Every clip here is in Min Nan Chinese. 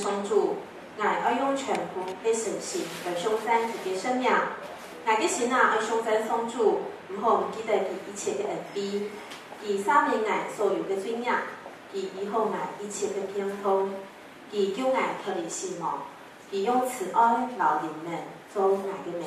上主，𠊎愛用全部的誠心來頌讚佢个聖名。𠊎个心啊，愛頌讚上主，毋好毋記得佢一切的恩惠。佢赦免𠊎所有的罪孽，佢醫好𠊎一切的病痛，佢救𠊎脫離死亡，佢用慈愛摎憐憫做𠊎个門。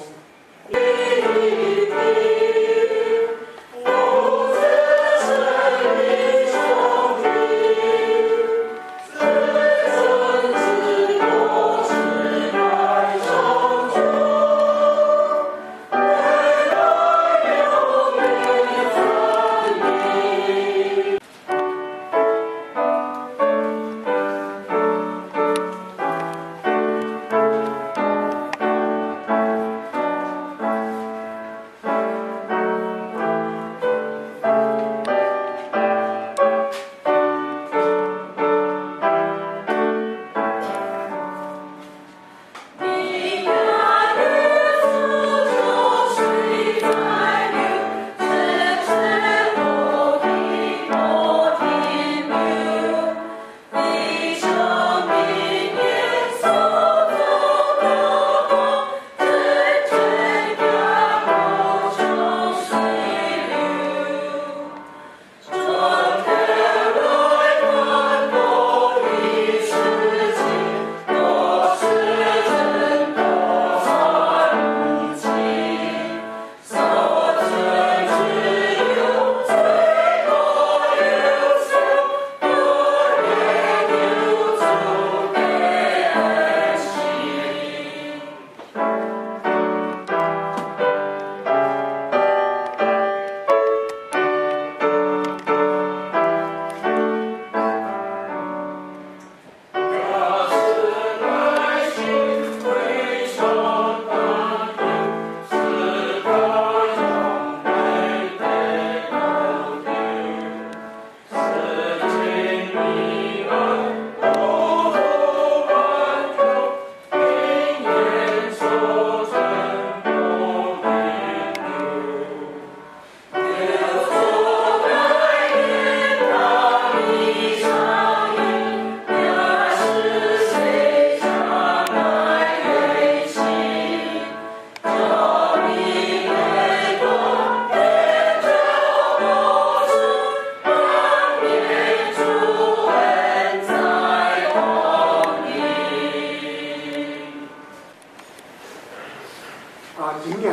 啊，今年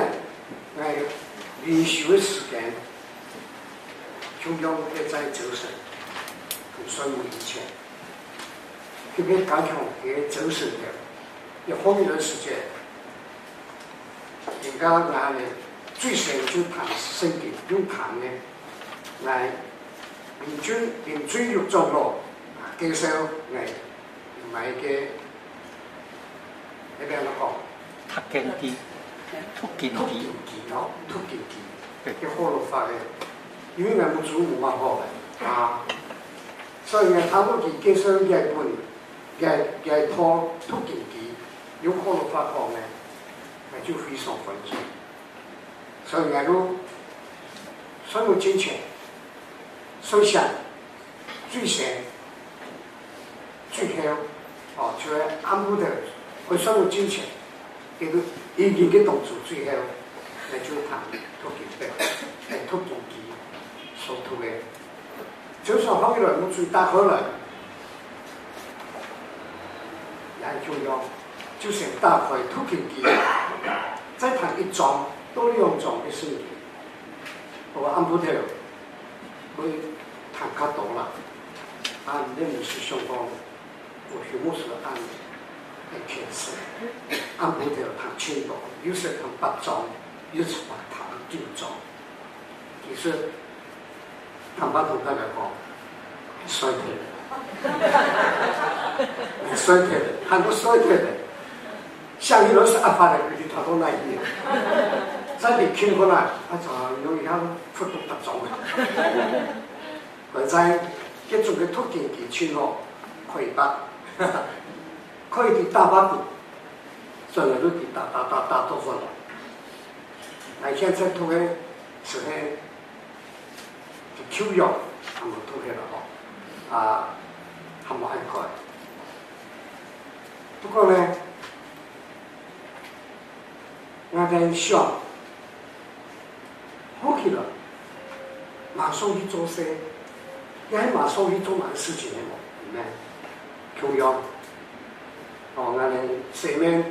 𠊎靈修的時間，中央會在早晨同所有以前，特別加強給早晨的一方面的時間，人家𠊎呢最先就談聖經，用談呢來認真認真入做咯，介紹𠊎買個那邊那個讀經機，讀經讀機，經機哦，讀經機，去好落發的，因為𠊎冇做冇辦法啊，所以𠊎頭先介紹一本，一套讀經機，用好落發講呢，𠊎就非常歡喜，所以𠊎都所有金錢，首先最先最後，哦，就係按部的，會所有金錢，這個一定嘅動作最後，來就談讀經本，來讀經機所讀的，就算放起來，我最打開來，也重要，就是打開讀經機，再談一章多兩章的聖經，我按部頭會談較多啦，啊，你毋是想講，我學牧師按來開始，按部頭談千多，有時談八章，有時話談九章，其實坦白同大家講，衰退了，衰退了，很多衰退了。像你老是阿發的，佢哋他都來意。再你聽過來，啊就用一下幅度達中。或者這種嘅讀經機巧可以把，可以佇打把鼓，所以都佇打打打打多好了。那現在讀的是咧，舊約還無讀的了吼，啊，還無愛看。不過呢，我在想，好去了，馬上去做事，也係馬上去做蠻事情的無，毋免，強樣，哦，我哋洗面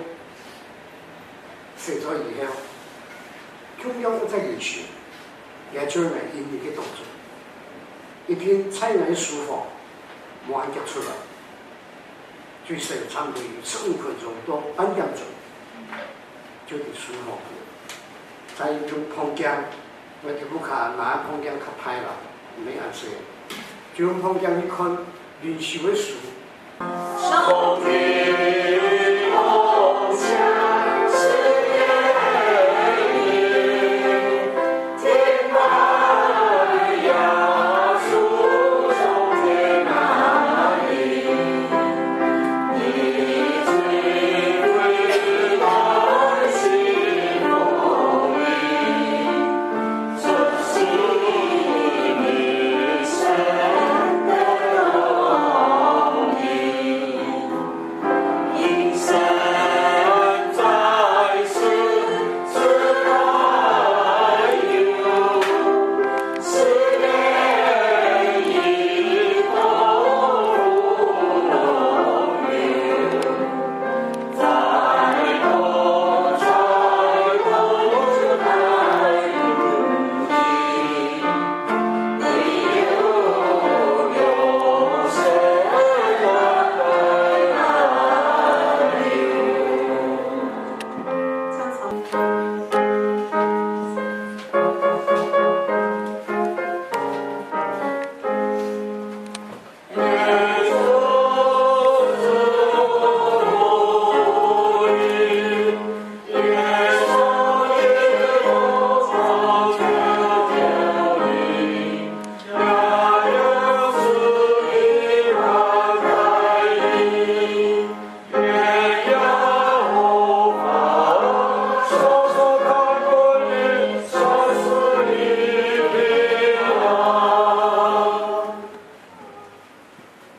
洗咗以後，強樣再練習，也做來音樂的動作，一天菜來書房，無按結出來，最少差不多有15分鐘到半點鐘，就佇書房，再用房間，我就不看哪房間較歹啦，毋免按說，就用房間去看靈修的書。上帝同享是天天愛耶穌從天來，你智慧大幸福裡，出席你神的榮耀。因神在世慈愛有，使人一同榮耀，在多在多在你有永生來。唱草。耶穌祝福你，耶穌的光照你，耶穌的光在你，願耶和華手手看顧你，賞賜你平安。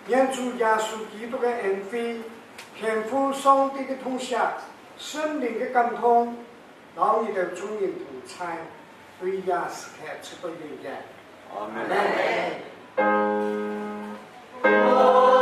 願主耶穌基督的恩惠、天父上帝的痛錫、聖靈的感動，讓你的眾人同在，對耶時刻直到永遠。阿門。阿門。